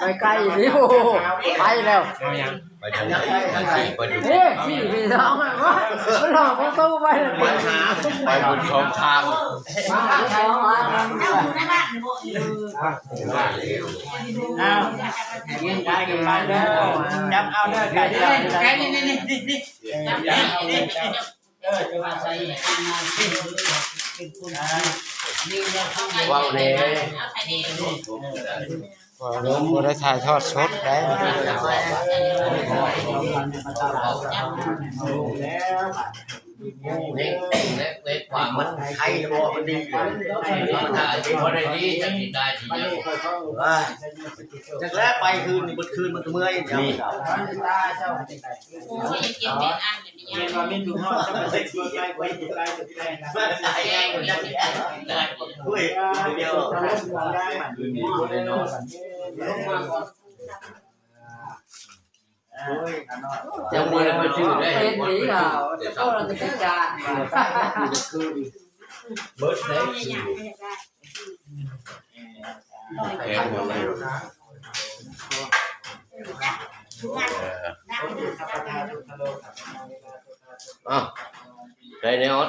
ໄປໄກອີ່ຫຼີ ໂອ້ໂຫ ໄປແລ້ວ ເອົາຫຍັງ? ໄປທາງໃດ? ທາງສີ່ ໄປຢູ່ ເອີ ສີ່ ພີ່ນ້ອງ ມັນຫຼອກປະຕູໄປແລ້ວ ໄປຫາ ໄປບຸນສອງທາງ. ອ້າວ ກິນໄດ້ກິນໄປເດີ ຈັບເອົາເດີ ໄກ່ ໄກ່ ນີ້ ນີ້ ນີ້. ເອີ ຈະວ່າໃສ່ ເວົ້າແດ່ ເວົ້າ ບໍ່ໄດ້ຖ່າຍທອດສົດໄດ໋. ເລັກ ເລັກ ເລັກກວ່າມັນໄຄບໍ່ ມັນດີຢູ່ ມັນໄດ້ບໍ່ໄດ້ດີ ຈັກຊິໄດ້ຊິຍັງ ຈັກແລ້ວ ໄປຄືນນີ້ ເບິດຄືນມັນກໍເມື່ອຍ ນີ້. ໂອ້ຍ ເກັບແມ່ນອ່ານເປັນຫຍັງ ເຫັນວ່າມີທຸກຮອດ ເຈົ້າກໍເຊັກຊີໄປ ໄປ ໄປ ໄປ ເຮີ້ຍ ດຽວ ຄືນນີ້ບໍ່ໄດ້ນອນ ໂອ້ຍ ຍັງບໍ່ໄດ້ໄປຊື້ໄດ້ ເປັນນີ້ລາວ ແຕ່ເຊົ້າແຕ່ເຊົ້າ ເບິດເດ້. ແກງໝົດເລີຍ ເອີ ອ້າວ ໄດ້ແນວ ອື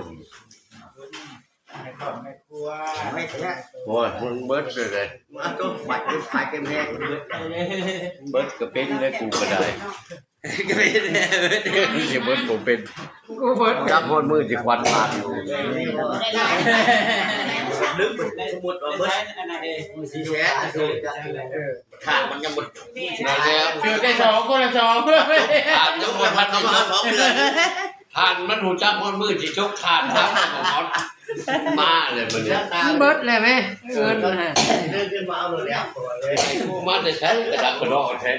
ມ ໂອ້ຍ ມັນເບິດເລີຍເດ້ ມາຕົກບັດຂາຍເຕັມແຮງ ເບິດ ເບິດກໍເປັນແລ້ວ ກູກໍໄດ້. ຊິເບິດບໍ່ເປັນ ຈັບຮອດມື້ຊິຄວັນຜ່ານຢູ່ ລຶກສົມມຸດວ່າເບິດສີ່ແສນ ຂາດມັນຍັງບໍ່ ນັ້ນແຫຼະ ຖືກໄດ້ສອງ ຄົນລະສອງ ຂາດຍັງບໍ່ທັນເຂົ້າມາສອງເດືອນ ທ່ານມັນຮູ້ຈັກຮອດມື້ຊິຈົບ ຂາດທັງໝົດ ມາເລີຍມື້ນີ້ ມັນເບິດແລ້ວເວີຍ ເງິນນະ ເດີນຂຶ້ນມາເອົາໂລດແລ້ວ ມາແຕ່ໃສກະດັກກະດໍ້ແທ້.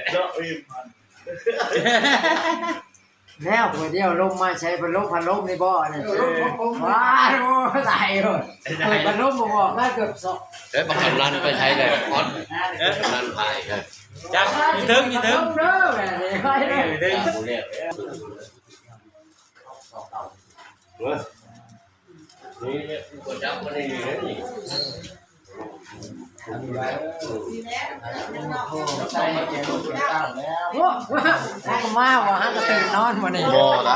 ແລ້ວ ຂ້ອຍດຽວລົມມາໃຊ້ພັດລົມ ພັດລົມນີ້ບໍ່ອັນນີ້ ເອີ ວ້າວ ຕາຍໂລດ ເປີດພັດລົມບໍ່ບອກໄດ້ເກືອບສອງ ເອີ ບັກກຳນັນໄປໃສແລ້ວ ອອດ ເອີ ກຳນັນພາຍ ຈັກຢູ່ເທິງ ຢູ່ເທິງ ເດີ ແມ່ນີ້ ໄປເດີ ເດີ ເອີ ນີ້ແຫຼະ ບໍ່ຈັບບໍ່ໄດ້ນີ້ ໂອ້ ມາວ່າຫາກະຕື່ນນອນມື້ນີ້ ບໍ່ໄດ້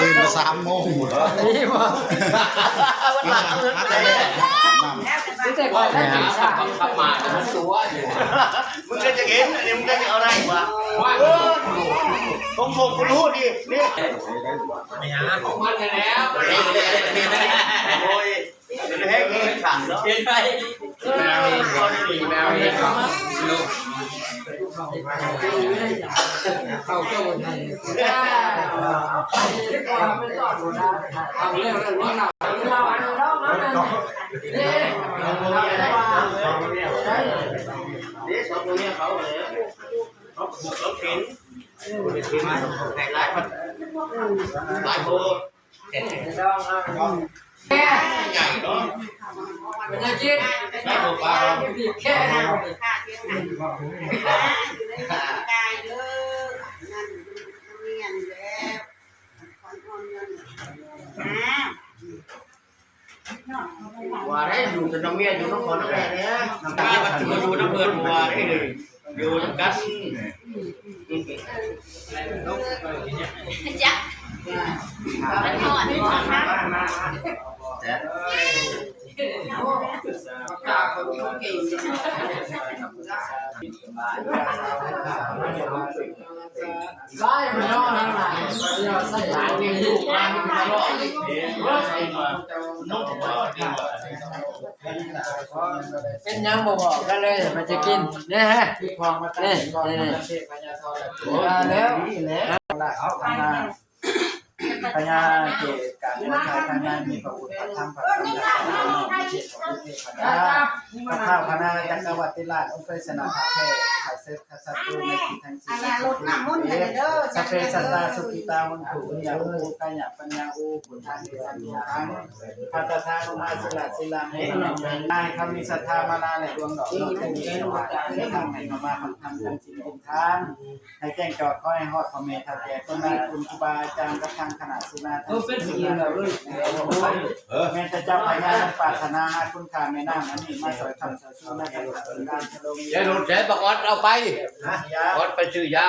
ຕື່ນແຕ່ສາມໂມງ ດີບໍ່ ມັນຫຼັບເລີຍ ມີແຕ່ຂ້ອຍໄດ້ກິນຊາ ຂັບມາມັນຕົວຢູ່ ມຶງກໍຈະເຫັນ ອັນນີ້ມຶງກໍຈະເອົາໄດ້ວ່າ ໂອ້ຍ ຂອງຜົມກໍຮູ້ດີ ນີ້ ໄປຫາຂອງມັນແລ້ວ ໂອ້ຍ ເປັນແຮງເອງຂາດເນາະ ເປັນໄປ ແມວເອງ ແມວເອງເນາະ ເຂົ້າເຈົ້າບໍ່ໄດ້ ເດ້ ສອງຜົວເມຍເຂົາເລີຍ ເຂົາເປັນ ເຂົາເປັນ ແຕກຫຼາຍ ຫຼາຍໂພດ ແມ່ ເປັນຫຍັງກິນ ແມ່ບໍ່ປາກ ແມ່ ວ່າໄດ້ຢູ່ກັບນ້ອງເມຍ ຢູ່ນຳພໍ່ນຳແມ່ແດ່ ນ້ຳຕາ ວ່າຢູ່ນຳເພິ່ນ ວ່າໄດ້ຢູ່ນຳກັນ ຈັກ ມັນຮອດ ເປັນຫຍັງບໍ່ບອກກັນເລີຍ ມັນຈະກິນ ນີ້ ນີ້ ນີ້ ມາແລ້ວ ພະຍາເກດການເມືອງໄທ ພະຍາມີພະບຸດພະທຳພະສັງ ພະສາດພະເທວະດາ ພະທ້າວພະນາຈັກກະວັດຕິລາດ ອົງໄຊຊະນະພະແພ້ ຂ້າເສິກຂ້າສັດຕູໃນທີ່ທັງສີ່ ອັນນັ້ນລົດນ້ຳມົນໃຫ້ເດີ ສັບເພສັດຕາ ສຸຂິຕາ ໂຫນຕຸ ອຸຍະອຸ ອຸຄະຍະ ປັນຍາອຸ ພຸດທາເອສະ ໂຕທັງ ພັດຕະທາ ອຸມາ ສິລະ ສິລາ ໃຫ້ເຂົາມີສັດທາມາລາ ແລະ ດວງດອກ ເນາະ ທີ່ມີຖວາຍທຳ ໃຫ້ເຂົາມາຟັງທຳ ທັງສິນເປັນທານ ໃຫ້ແຈ້ງຈອດ ຂໍໃຫ້ຮອດພໍ່ແມ່ເຖົ້າແກ່ຄົນນາຍ ຄຸນຄູບາອາຈານ ກັບທາງຄະ ເອີ ເປັນຊິອີກແລ້ວເລີຍ ແມ່ນແຕ່ເຈົ້າພະຍາປາດຖະໜາຄຸນຄ່າແມ່ນ້ຳອັນນີ້ມາຊ່ອຍຄ້ຳຊ່ອຍຊູໃນການພັດທະນາ ຢ່າໂດນແສບປະກອດເອົາໄປ ກອດໄປຊື້ຢາ.